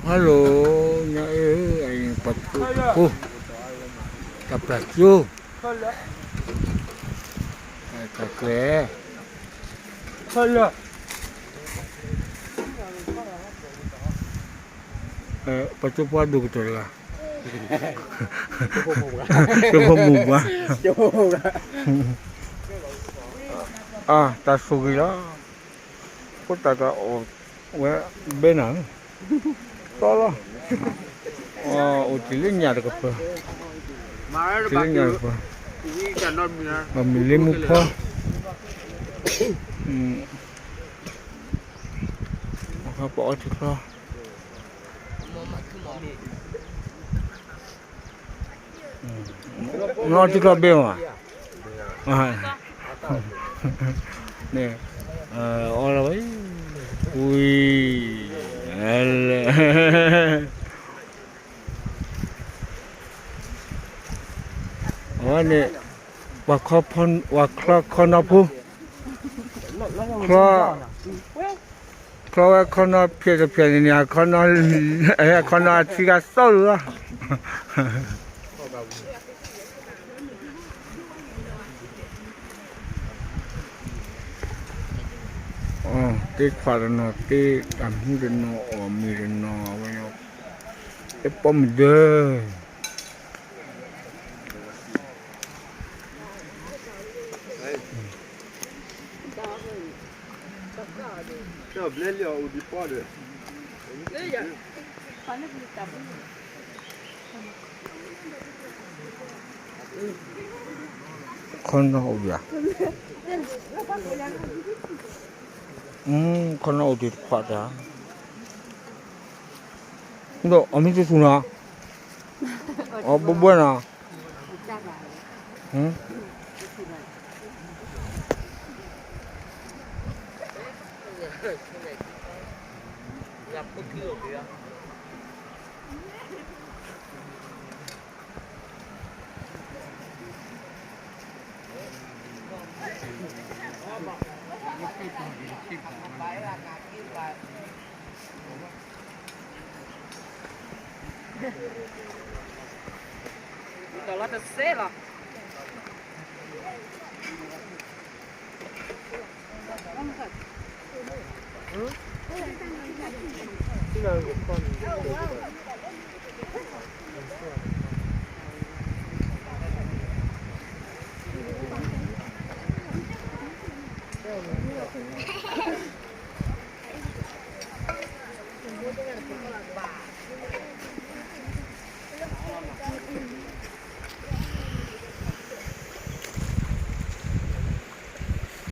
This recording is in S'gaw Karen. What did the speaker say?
Hello, ညါအံၤ ပှၤထူဖိ တၢ်ပျၢ်ကၠိ တၢ်ကျဲ ပှၤကၠိဖိအဒိၣ်ကတၢၢ်တဂၤ ကၠိဖိမိၢ်ပှၢ် အါ တၢ်ဆိၣ်ဂ့ၤလီၤ ဖိသၣ်တၢ်အီၣ်ဝဲဘဲနၤ သီလီၤ အိၣ်တ့ၢ်လၢညၣ်တကပၤ တ့ၢ်လၢညၣ်တကပၤ မ့ၢ်လ့မူဖီ ပအီထံချီ နအီထံချီဘ့ၣ်မး န့ၣ် အီလီၤဝဲ ဝံၤ လဲၣ် အဝဲန့ၣ် ပှၤခီ ပှၤချီခီနီဖိ ချီ ချီဝဲခီနီဖျဲးတဖျဲးန့ၣ်န့ၣ် ခီနီ ခီနီအထံဂၤစီလူလီၤ တ့ခွးတနီၤ တ့တၢ်မူတနီၤ အီၣ်မ့ၤတနီၤ အဝဲ တပီမုၢ်ဒၢ ခီနီအိၣ်ယၤ ခီနီအိၣ်တ့ၢ်တခွးတၢ် ဒီးအမံၤတဆူၣ်နီၤ အဘှဲဘှဲနီၤ ဒီးလီၤတစဲးလီၤ သ့ၣ်ညါယခီၣ်န့ၣ်